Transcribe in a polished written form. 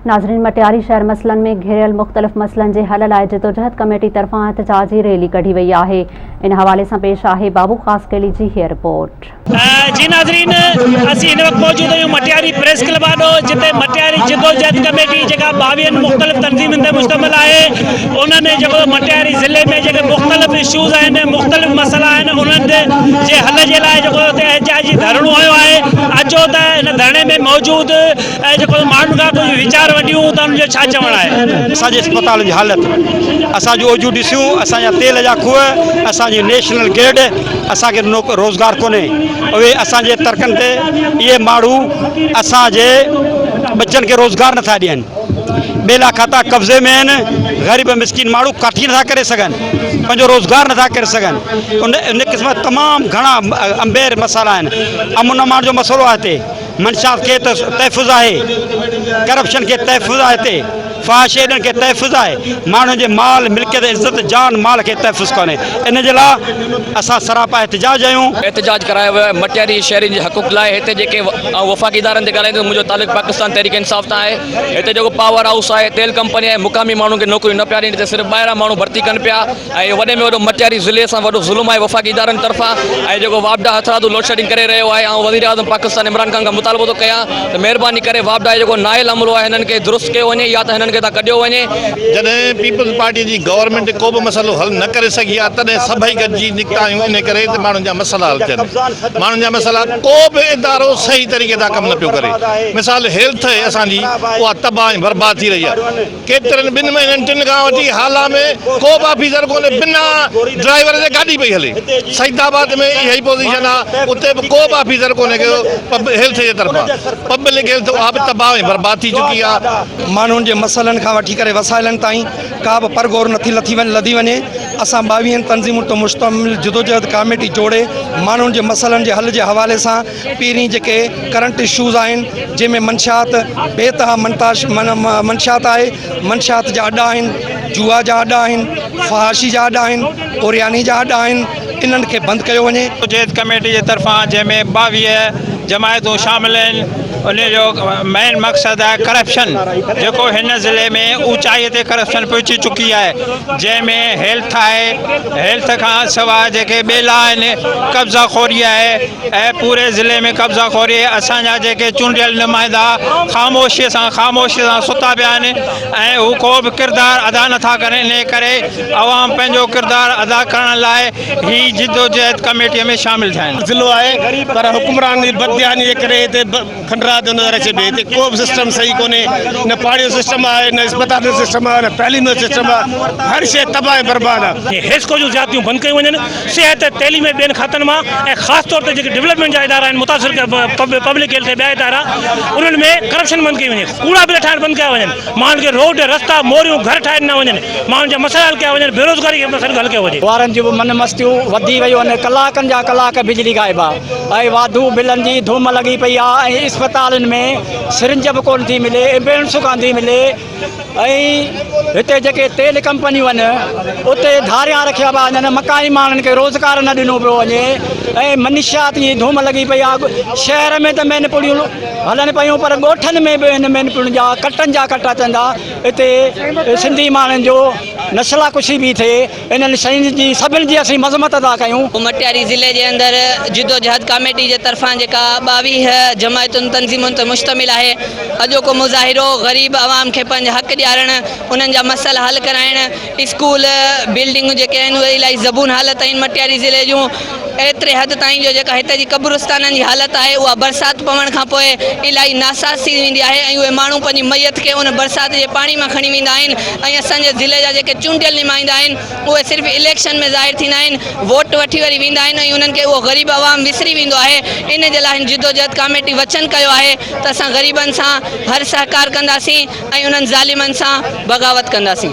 ناظرين مٽياري شهر مسئلن ۾ گهيريل مختلف مسئلن جي حل لاء جدوجهد ڪميٽي طرفان احتجاجي ريلي ڪڍي وئي آهي ان حوالي سان پيش آهي بابو خاصخيلي جي هيء رپورٽ. جي ناظرين اسين هن وقت موجود آهيون مٽياري پريس ڪلب آڏو جتي مٽياري جدوجهد ڪميٽي جيڪا ٻاويهن مختلف تنظيمن تي مشتمل آهي ان ۾ جيڪو مٽياري ضلعي ۾ جيڪي مختلف اشوز آهن مختلف مسئلا آهن انهن جي حل جي لاء جيڪو اتي احتجاجي ڌرڻو هنيو آهي اچو ته ان ڌرڻي ۾ موجود ۽ جيڪو ماڻهن کان ڪجهه ويچار وٺيون ته انهن جو ڇا چوڻ آهي. اسان جي اسپتالن جي حالت، اسان جون اوجون ڏسيون، اسان جا تيل جا کوهه، اسان جي نيشنل گرڊ، اسان کي روزگار ڪونهي، اهي اسان جي ترڪن تي اهي ماڻهو اسان جي ٻچن کي روزگار نٿا ڏين، ٻيلا کاتا قبضي ۾ آهن، غريب مسڪين ماڻهو ڪاٺي نٿا ڪري سگهن، پنهنجو روزگار نٿا ڪري سگهن، ان ان قسم جا تمام گهڻا انبير مسئلا آهن، امن امان جو مسئلو آهي هتي. منشيات کي تحفظ آهي، ڪرپشن کي تحفظ آهي هتي فحاشي ايڏن کي تحفظ آهي، ماڻهن جي مال ملڪيت عزت جان مال کي تحفظ ڪونهي ان جي لاء اسان سراپا احتجاج آهيون. احتجاج ڪرايو ويو آهي مٽياري جي شهرين جي حقوق لاء هتي جيڪي آئون وفاقي ادارن تي ڳالهائيندس منهنجو تعلق پاڪستان تحريڪ انصاف سان آهي هتي جيڪو پاور هائوس آهي تيل ڪمپني آهي مقامي ماڻهن کي نوڪريون نه پيا ڏين هتي صرف ٻاهران ماڻهو ڀرتي ڪن پيا ۽ اهو وڏي ۾ وڏو مٽياري ضلعي سان وڏو ظلم آهي وفاقي ادارن طرفان ۽ جيڪو واپڊا هٿرادو لوڊشيڊنگ ڪري رهيو آهي آئون وزيراعظم پاڪستان عمران خان کان مطالبو ٿو ڪيان ته مهرباني ڪري واپڊا جو جيڪو نااهل عملو آهي هنن کي درست ڪيو وڃي يا ته هنن کي هتان ڪڍيو وڃي. جڏهن پيپلز پارٽي جي گورنمينٽ ڪو به مسئلو حل نه ڪري سگهي آهي تڏهن سڀئي گڏجي نڪتا آهيون انهي ڪري ته ماڻهن جا مسئلا حل ٿين ماڻهن جا مسئلا ڪو به ادارو صحيح طريقي سان ڪم نه پيو ڪري مثال هيلٿ اسان جي اها تباهه ۽ برباد ٿي رهي آهي ڪيترن ٻن مهينن ٽن کان وٺي هالا ۾ ڪو به آفيسر ڪونهي بنا ڊرائيور جي گاڏي پئي هلي سعيد آباد ۾ اها ئي پوزيشن آ اتي به ڪو به آفيسر ڪونهي ڪيو هيلٿ جي طرفان پبلڪ هيلٿ اها به تباهه ۽ برباد ٿي چڪي آ. ماڻهن جي مسئلن کان وٺي ڪري وسائلن تائين ڪا به پرگهور نٿي لٿي وڃي لڌي وڃي اسان ٻاويهن تنظيمن تي مشتمل جدوجهد ڪاميٽي جوڙي ماڻهن جي مسئلن جي حل جي حوالي سان پهرين جيڪي ڪرنٽ اشوز آهن جنهن ۾ منشيات بي تها منتاش منشيات آهي منشيات جا اڏا آهن جوا جا اڏا آهن فحاشي جا اڏا آهن عرياني جا اڏا آهن انهن کي بند ڪيو وڃي. جدوجهد ڪميٽي جي طرفان جنهن ۾ 22 جماعتون شامل آهن ان جو مين مقصد آهي ڪرپشن جيڪو هن ضلعي ۾ اوچائي تي ڪرپشن پهچي چڪي آهي جنهن ۾ هيلٿ آهي هيلٿ کان سواء جيڪي ٻيلا آهن قبضا خوري آهي ۽ پوري ضلعي ۾ قبضا خوري اسان جا جيڪي چونڊيل نمائندا خاموشي سان خاموشي سان ستا پيا آهن ۽ هو ڪو به ڪردار ادا نٿا ڪرن انهي ڪري عوام پنهنجو ڪردار ادا ڪرڻ لاء هي جدوجهد ڪميٽي ۾ شامل ٿيا آهن. ضلعو آهي پر حڪمرانن جي بددياني جي ڪري هتي کنڊرات جو نظر اچي پئي هتي ڪو به سسٽم صحيح ڪونهي نه پاڻي جو سسٽم آهي نه اسپتال جو سسٽم آهي نه تعليم جو سسٽم آهي هر شيء تباهه ۽ برباد آهي. حيسڪو جون زيادتيون بند ڪيون وڃن، صحت، تعليم ۽ ٻين کاتن مان ۽ خاص طور تي جيڪي ڊولپمينٽ جا ادارا آهن متاثر پبلڪ هيلٿ ۽ ٻيا ادارا انهن ۾ ڪرپشن بند ڪئي وڃي، ڪوڙا بل ٺاهڻ بند ڪيا وڃن، ماڻهن کي روڊ، رستا، موريون، گهر ٺاهي ڏنا وڃن، ماڻهن جا مسئلا حل ڪيا وڃن، بيروزگاري جي مسئلن کي حل ڪيو وڃي. وارن جون به من مستيون وڌي ويون آهن، ڪلاڪن جا ڪلاڪ بجلي غائب آهي ۽ واڌو بلن جي ڌوم لڳي پئي آهي ۽ اسپتالن ۾ سرنج به ڪونه ٿي ملي، ايمبولينس ڪانه ٿي ملي ۽ هتي جيڪي تيل ڪمپنيون آهن اتي ڌاريا رکيا پيا وڃن، مقامي ماڻهن کي روزگار نه ڏنو پيو وڃي ۽ منشيات جي ڌوم لڳي پئي آهي، شهر ۾ ته مين پڙيون هلن پيون پر ڳوٺن ۾ به ان مين پڙين جا ڪٽن جا ڪٽ اچن ٿا، اتي سنڌي ماڻهن جو نسلا ڪشي به ٿئي انهن شين جي سڀن جي اسين مذمت ٿا ڪيون. مٽياري ضلعي جي اندر جدوجهد ڪاميٽي جي طرفان جيڪا 22 جماعتن تنظيمن تي مشتمل آهي اڄوڪو مظاهرو غريب عوام کي پنهنجا حق ڏيارڻ انهن جا مسئلا حل ڪرائڻ اسڪول بلڊنگون جيڪي آهن اهي الائي زبون حالت آهن مٽياري ضلعي جون ايتري حد تائين جو جيڪا هتي جي قبرستانن جي حالت آهي اها برسات پوڻ کان پوء الائي ناساز ٿي ويندي آهي ۽ اهي ماڻهو پنهنجي ميت کي ان برسات جي پاڻي مان کڻي ويندا آهن ۽ اسان جي ضلعي جا جيڪي چونڊيل نمائندا آهن اهي صرف اليڪشن ۾ ظاهر ٿيندا آهن ووٽ وٺي وري ويندا آهن ۽ انهن کي اهو غريب عوام وسري ويندو آهي ان جي لاء هن جدوجهد ڪاميٽي وچن ڪيو آهي ته اسان غريبن سان هر سهڪار ڪنداسين ۽ انهن ظالمن سان بغاوت ڪنداسين.